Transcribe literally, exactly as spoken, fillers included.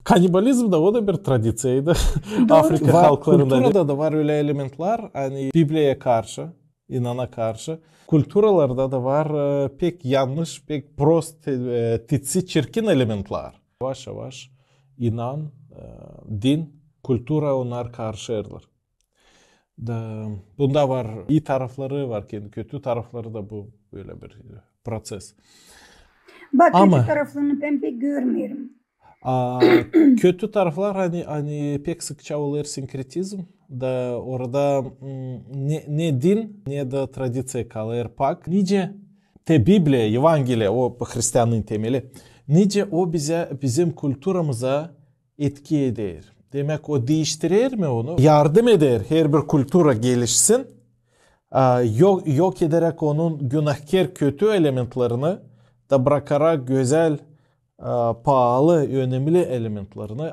Kanibalizm da, o da bir tradiţiyaydı Afrika halklarında. Kulturada da var ölä elementlär, ani Bibliyaya karşı, inana karşı. Kulturalarda da var e, pek yannış, pek prost, e, titsi, çirkin elementlär. Yavaş-yavaş inan, e, din, kultura onnar karışêrlar. Da bunda var ii tarafları, var kendi kötü tarafları da, bu bölä bir proţes. Bak, kötü taraflarını bän pek görmeerim. A kötü taraflar, ani, ani pek sıkça olêr sinkretizm, da orada m, ne, ne din, ne dä tradiţiya kalêr pak. Nicä te Bibliya, Evangeliya, o hristianın temeli, nicä o bizä, bizim kulturamıza etki eder. Demäk, o diiştirer mi onu? Yardım eder herbir kultura gelişsin, a, yok, yok ederäk onun günahkär kötü elementlerini da bırakarak gözäl, a, paalı, önemli elementlerini.